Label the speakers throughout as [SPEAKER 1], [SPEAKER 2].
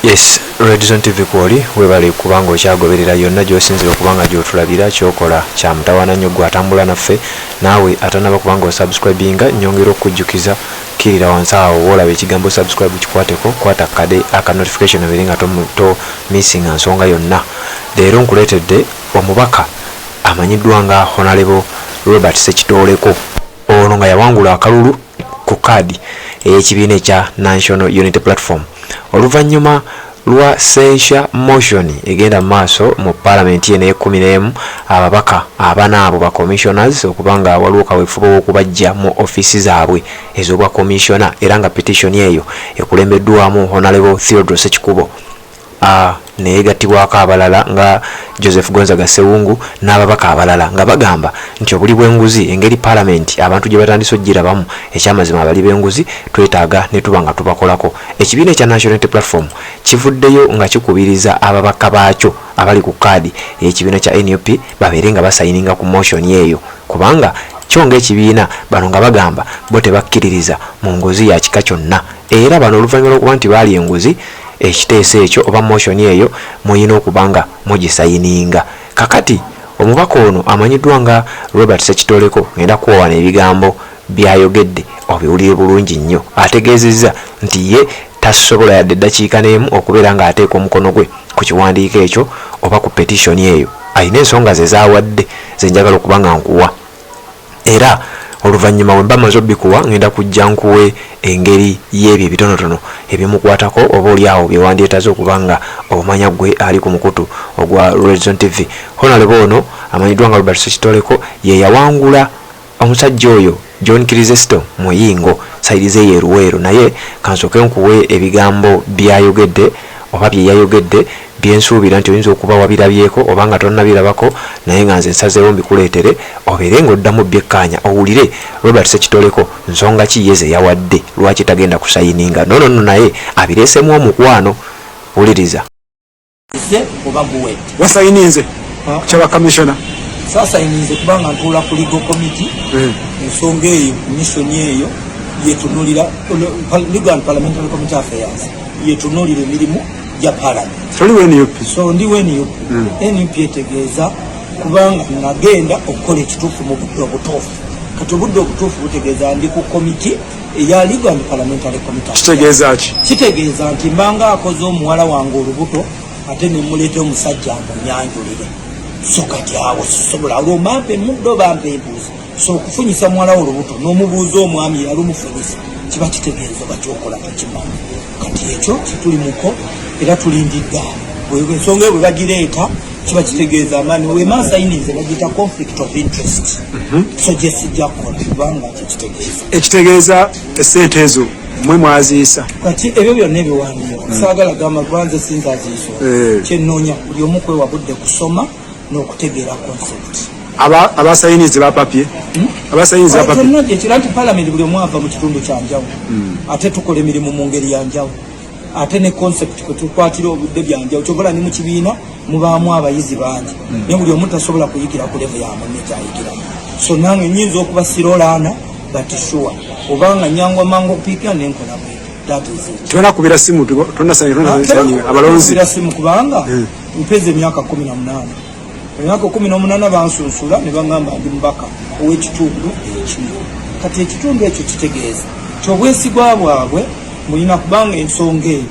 [SPEAKER 1] Yes, Red Zone TV kwoli, webale kubanga okyagoberera yonna gy'osinzira okuba nga gy'otulabira. Kyokola kya mutawaana nnyo gwe atambula naffe. Naawe atanaba kubanga osubscribinga, nyongera okukujjukiza, kkirira wansi awo woolaba ekigambo "subscribe", kikwateko, kwata kade aka notification obeere nga to missinga nsonga yonna. Leero nkuleetedde omubaka amanyiddwa nga Honorable Robert Ssekitooleko, ono nga yawangula akalulu ku kaadi ey'ekibiina ekya National Unity Platform oluvannyuma lwa censure motion egenda mu maaso mu paalamenti eno ey'e11, ababaka abana abo ba commissioners okuba nga waliwo kaweefube w'okubajja mu ofiisi zaabwe ez'obwa commissioner, era nga petition eyo ekulembeddwamu Honorable Theodore Sekikubo, neyegattibwako abalala nga Joseph Gonzaga Sewungu n'ababaka abalala, nga bagamba nti obuli bw'enguzi, engeri paalamenti abantu gye batandise ogirabamu, ekyamazima abali b'enguzi twetaaga ne tuba nga tubakolako. Ekibiina ekya National Unity Platform kivuddeyo nga kikubiriza ababaka baakyo abali ku kaadi ey'ekibiina kya NUP babeere nga basayininga ku motion eyo, kubanga kyo ng'ekibiina bano nga bagamba bo tebakkiririza mu nguzi ya kika kyonna. Era bano oluvannyuma lw'okuba nti baali enguzi, ekiteeso ekyo oba motion eyo muyina okuba nga mugisayininga. Kakati omubaka ono amanyiddwa nga Robert Ssekitoleko, ngenda kuwawana ebigambo byayogedde obiwulire bulungi nnyo. Ategeezezza nti ye tasobola yadde eddakiika n'emu okubeera ng'ateeka omukono gwe ku kiwandiiko ekyo oba ku petition eyo. Alina ensonga ze zaawadde zenjagala okuba nga nkuwa, era oluvannyuma bwe mba maze obikuwa ngenda kujja nkuwe engeri y'ebyo ebitonotono ebimukwatako oba oli awo bye wandyetaaze okuba nga omanya gwe ali ku mukutu ogwa Red Zone TV. Honorable ono amanyiddwa nga Robert Ssekitoleko ye yawangula omusajja oyo John Chrysostom Muyingo sayirize ye Luweero. Naye kansooke nkuwe ebigambo byayogedde oba bye yayogedde byensuubira nti oyinza okuba wabirabyeko oba nga tonnabirabako, naye nga nze nsazeewo mbikuleetere obeere ng'oddamu byekkaanya owulire Robert Ssekitoleko nsonga ki ye ze yawadde lwaki tagenda kusayininga. No, no, naye abireesemu omukwano. Wuliriza.
[SPEAKER 2] Ze oba guwedde.
[SPEAKER 3] Wasayininze kyaba commissioner?
[SPEAKER 2] Saasayininze kubanga ntuula ku legal committee. Ensonga eyo, mission eyo yetunulira Legal and Parliamentary Committee Affairs, yetunulira emirimu gya parliament.
[SPEAKER 3] Toli wa NUP?
[SPEAKER 2] So ndi wa NUP. NUP etegeeza kubanga nagenda okukola ekituufu mu budde obutuufu. Kati obudde obutuufu butegeeza ndi ku committee eya Legal and Parliamentary Committee.
[SPEAKER 3] Kitegeeza ki?
[SPEAKER 2] Kitegeeza nti mbanga akoze omuwala wange olubuto ate nemuleeta omusajja amunyanjulire. So kati awo sisobola, olwo bampa emuddo, bampa embuuzi. So okufunyisa muwala wo olubuto n'omubuuza omwami yalumufunyisa, kiba kitegeeza oba kyokola tokimanyi. Kati ekyo kitulimuko era tulindidde awo ensonga eyo bwe bagireeta, kiba kitegeeza amaani wemansayinize bagiyita conflict of interest. So gye sijja kukola kubanga kyekitegeeza.
[SPEAKER 3] Ekitegeeza esente ezo mwe mwaziisa?
[SPEAKER 2] Kati ebyo byonna ebiwandiiko saagala gamba kubanze sinza aziisa. Kyenoonya buli omu kwewa budde kusoma n'okutegeera concept.
[SPEAKER 3] Abasayinize bapapye, abasayinize bapapye.
[SPEAKER 2] Kyonna gyekira nti palamenti buli omu ava mu kitundu kyanjawulo, ate tukola emirimu mu ngeri yanjawulo, ate ne concept kwe tukwatira obudde byanjawulo. Kyovola ne mu kibiina mubaamu abayizi bangi, naye buli omu tasobola kuyigira ku level ya munne kyayigiramu. So nange nyinza okuba sirolaana, but sure obanga nyangwa mangu okupiika nenkola bwe. That is it.
[SPEAKER 3] Tolina simu, tonasayini abalonzi?
[SPEAKER 2] Kubira simu kubanga mpeza emyaka 18. Emyaka 18 bansunsula ne baŋŋamba ndi mubaka ow'ekitundu ekimu. Kati ekitundu ekyo kitegeeza kyobwesigwa bwabwe mulina, kubanga ensonga eyo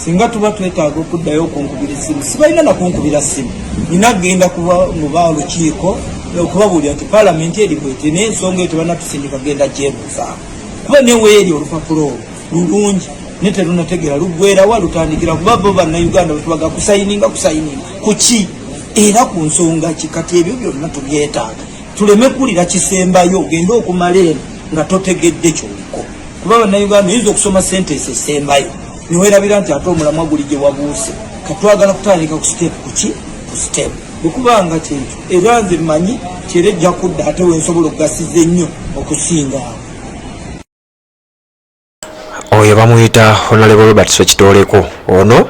[SPEAKER 2] singa tuba twetaaga okuddayo okunkubira essimu, sibalina nakunkubira ssimu. Nina kugenda kuba muba olukiiko okubabuulira nti paalamenti eri bweti, naye ensonga eyo tebanatusindika genda gyebuuzaako, kuba neweeri olupapula olwo lulungi naye terunategeera luggwerawa lutandikira, kuba bo Bannayuganda bwetubaga kusayininga, kusayininga kuki era ku nsonga ki? Kati ebyo byonna tubyetaaga tuleme kuwulira kisembayo ogende okumala eno nga totegedde kyoliko, kuba Bannayuganda oyinza okusoma sentence esembayo niwerabira nti ate omulamwa guli gye wabuuse. Katwagala kutandika ku step kuki, ku step bwekubanga kyekyo, era nze mmanyi kyera ejja kudda ate wensobola okugasiza ennyo okusinga awo.
[SPEAKER 1] Oyo bamuyita Honorable Robert Ssekitooleko. Ono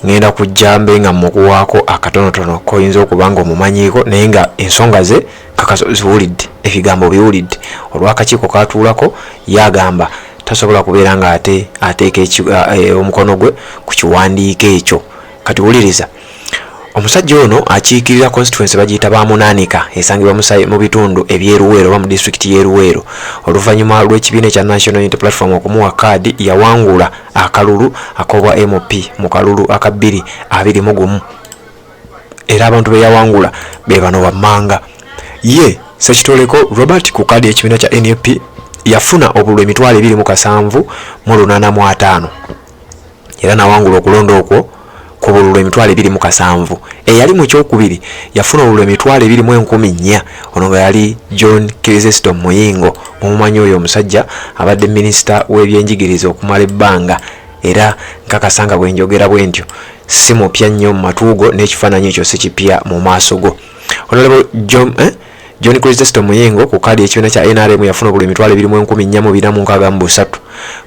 [SPEAKER 1] ngenda kujja mbe nga mukuwaako akatonotono koyinza okuba nga omumanyiiko, naye nga ensonga ze kakaso ziwulidde, ebigambo biwulidde. Olwakakiiko katuulako, ye agamba tasobola kubeera nga ate ateeka omukono gwe ku kiwandiiko ekyo. Kati wuliriza, omusajja ono akiikirira constituency bagiyita Bamunaanika, esangibwa mu bitundu eby'e Luweero oba mu disitulikiti y'e Luweero. Oluvannyuma lw'ekibiina ekya National Unity Platform okumuwa kaadi, yawangula akalulu ak'obwa MP mu kalulu aka 2021, era abantu be yawangula be bano wammanga. Ye Ssekitoleko Robert ku kaadi y'ekibiina kya NUP yafuna obululu 27,850, era nawangula okulonda okwo ku bululu 27,000. Eyali mu kyokubiri yafuna obululu 24,000, ono nga yali John Chrysostom Muyingo. Mumumanyi oyo omusajja, abadde minisita w'ebyenjigiriza okumala ebbanga, era nkakasa nga bwenjogera bwe ntyo si mupya nnyo mu matu go, n'ekifaananyi ekyo si kipya mu maaso go. Honorable John Chrysostom Muyingo ku kaadi y'ekibiina kya NRM yafuna obululu 24,463.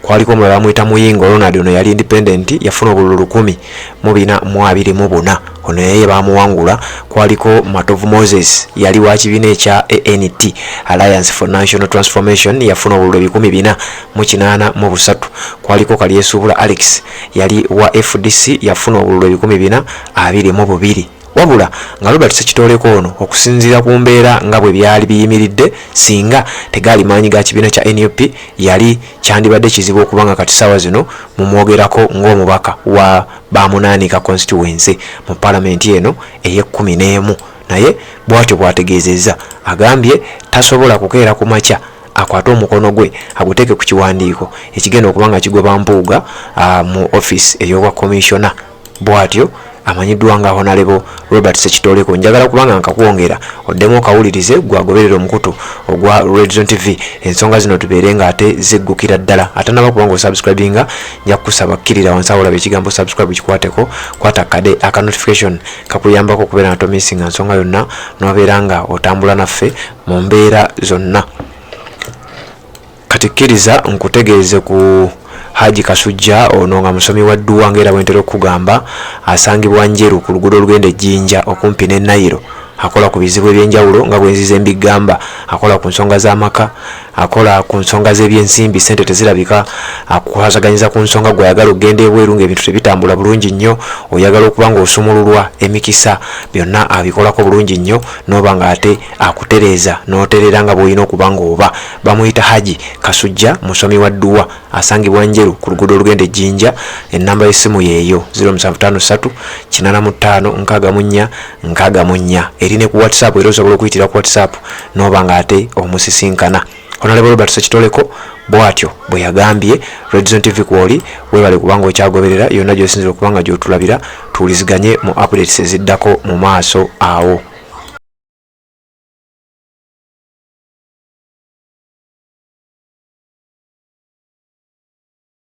[SPEAKER 1] Kwaliko omulala bamuyita Muyingo Ronald, ono yali independent, yafuna obululu 1,424, ono naye bamuwangula. Kwaliko Matovu Moses, yali wa kibiina ekya ANT, Alliance for National Transformation, yafuna obululu 483. Kwaliko Kalyesuubula Alex, yali wa FDC, yafuna obululu 422. Wabula nga Robert Ssekitoleko ono, okusinziira ku mbeera nga bwe byali biyimiridde, singa tegaali maanyi ga kibiina kya NUP, yali kyandibadde kizibu okuba nga kati saawa zino mumwogerako ng'omubaka wa Bamunaanika constituency mu palamenti eno ey'e11. Naye bw'atyo bw'ategeezezza, agambye tasobola kukeera ku makya akwate omukono gwe aguteeke ku kiwandiiko ekigenda okuba nga kigoba Mpuuga mu office ey'obwa commissioner. Bw'atyo amanyiddwa nga Honorable Robert Ssekitoleko. Njagala kubanga nkakwongera oddemu okawulirize, gwagoberera omukutu ogwa Redzone TV, ensonga zino tubeere nga ate ziggukira ddala. Atanaba kubanga osubscribinga, nja kukusaba kkirira wansi awo olaba ekigambo subscribe, kikwateko, kwata kade aka notification, kakuyambako okubeera nga tomissinga nsonga yonna, n'obeera nga otambula naffe mu mbeera zonna. Kati kkiriza nkutegeeze ku Haji Kasujja. Ono nga musomi wa dduwa, ng'era bwentera okukugamba, asangibwa Njeru ku luguudo olugenda Ejjinja okumpi ne Nayiro. Akola ku bizibu ebyenjawulo nga bwenzize mbigamba, akola ku nsonga z'amaka, akola ku nsonga z'ebyensimbi, sente tezirabika, akukwataganyiza ku nsonga gwe ayagala okugenda ebweru ng'ebintu tebitambula bulungi nnyo, oyagala okuba ng'osumululwa emikisa, byonna abikolako bulungi nnyo, n'oba ng'ate akutereeza n'otereera nga bw'olina okuba ng'oba. Bamuyita Haji Kasujja, musomi wa dduwa, asangibwa Njeru ku luguudo olugenda Ejjinja. Ennamba y'essimu yeeyo 0753 85 64 64, eri ne ku WhatsApp, era osobola okuyitira ku WhatsApp n'oba ng'ate omusisinkana. Honorable Robert Ssekitoleko bw'atyo bwe yagambye Redzone TV. Kwoli weebale kubanga okyagoberera yonna gy'osinzira okuba nga gy'otulabira. Tuwuliziganye mu updates eziddako mu maaso awo.